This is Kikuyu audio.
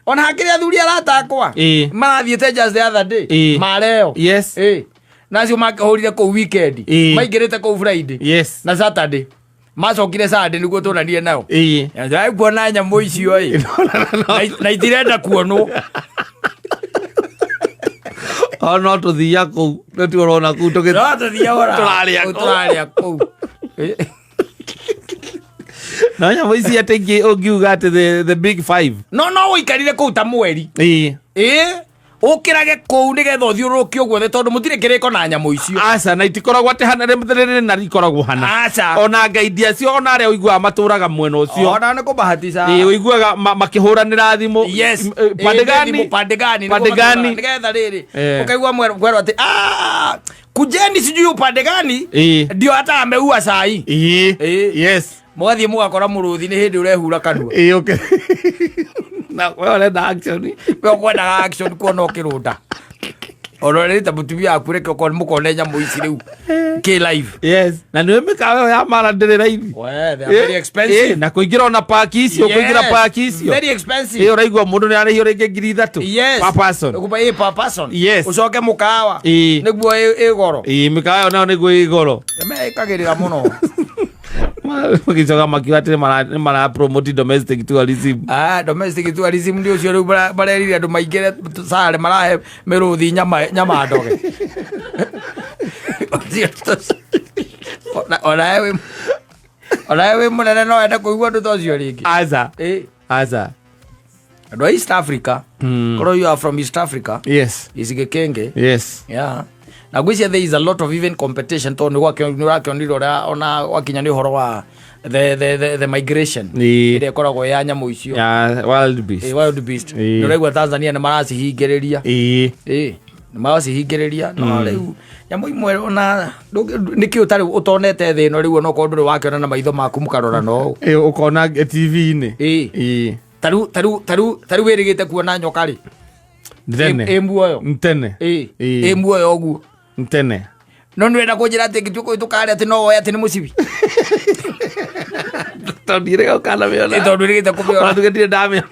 Ona hakĩrĩ athuri arata akwa marathiĩte just the other day mareo. Nacio makĩhũrire kũu weekend. Maingĩrĩte kũu Friday na Saturday, macokire Sunday nĩguo tuonanie nao. Kuona nyamũ icio ĩ na itirenda kuonwo. O no tũthia kũu nĩtuo ũrona kũu No tũthiaga Tũrarĩa kũu. Tũrarĩa kũu. No nyamũ ici atĩ ingĩ ũngiuga atĩ the big five. No ũikarire kũu ta mweri. Ĩ ũkĩrage kũu nĩgetha ũthiũrũrũke guothe tondũ mũtirĩ kĩrĩko na nyamũ icio. Aca, na itikoragwo atĩ hana rĩrĩ na ikoragwo hana. Aca. Ona ngaidi acio, ona arĩa ũiguaga matũraga mwena ũcio. Ona nĩ kũbahatisha. Ĩ, ũiguaga makĩhũranĩra thimũ. Pande gani? Pande gani? Pande gani? Nĩgetha rĩrĩ ũkaigua mwerwo atĩ, "Ah, kujeni, sijui upande gani ndio hata ameua sai." Mũgathiĩ mũgakora mũrũthi nĩ hĩndĩ ũrehura kanua. Ĩ, okay. Na we ũrenda action. We ũkwendaga action, kuona ũkĩrũnda ona ũrĩte mũtumia waku, reke ũkone mũkone nyamũ ici rĩu kĩ live. Yes, na nĩ mĩkawa ĩyo ya mara ndĩrĩ raithi. We, they are very expensive. Na kũingĩra ona paki icio, kũingĩra paki icio. Very expensive. Ĩ, ũraigua mũndũ nĩ arĩhio rĩngĩ 3000 per person. Ũkũba- per person. Ũcoke mũkawa nĩguo ĩ goro. Ĩ, mĩkawa ĩyo nayo nĩguo ĩ goro. Mekagĩrĩra mũno. Magĩcoka makiuga atĩ nĩ mara promote domestic tourism. Ah, domestic tourism nĩ ũcio rĩu barerire andũ maingĩre sare marahe mĩrũthi nyama ndoge. Onawe wĩ mũnene no wende kũigua ũndũ ta ũcio rĩngĩ. Aca. Aca. Andũ a East Africa, korwo you are from East Africa, gĩcigĩ kĩngĩ. Yeah, na ngwĩciria there is a lot of even competition tondũ nĩ ũrakĩonire ũrĩa ona wakinya nĩ ũhoro wa the migration ĩrĩa ĩkoragwo ya nyamũ icio. Ya wild beast. Wild beast. Nĩ ũraigua Tanzania nĩ maracihingĩrĩria. Nĩ maracihingĩrĩria, no rĩu nyamũ imwe ona nĩkĩ ũtarĩ ũtonete thĩ ĩno rĩu onokorwo ndũrĩ wakĩona na maitho maku mũkarora no ũũ. Ĩ, ũkona TV-inĩ. Tarĩu wĩrĩgĩte kuona nyoka rĩ? Tene. Ĩ muoyo. Tene. Ĩ muoyo ũguo. Tene. No nĩ wenda kũnjĩra atĩ ngĩtua kũhĩtũka harĩa atĩ no woe atĩ nĩ mũcibi? Tondũ ndirĩga ũkanamĩona. Ĩ, tondũ wĩrĩgĩte kũmĩona. Ona tuge ndirĩ ndamĩona.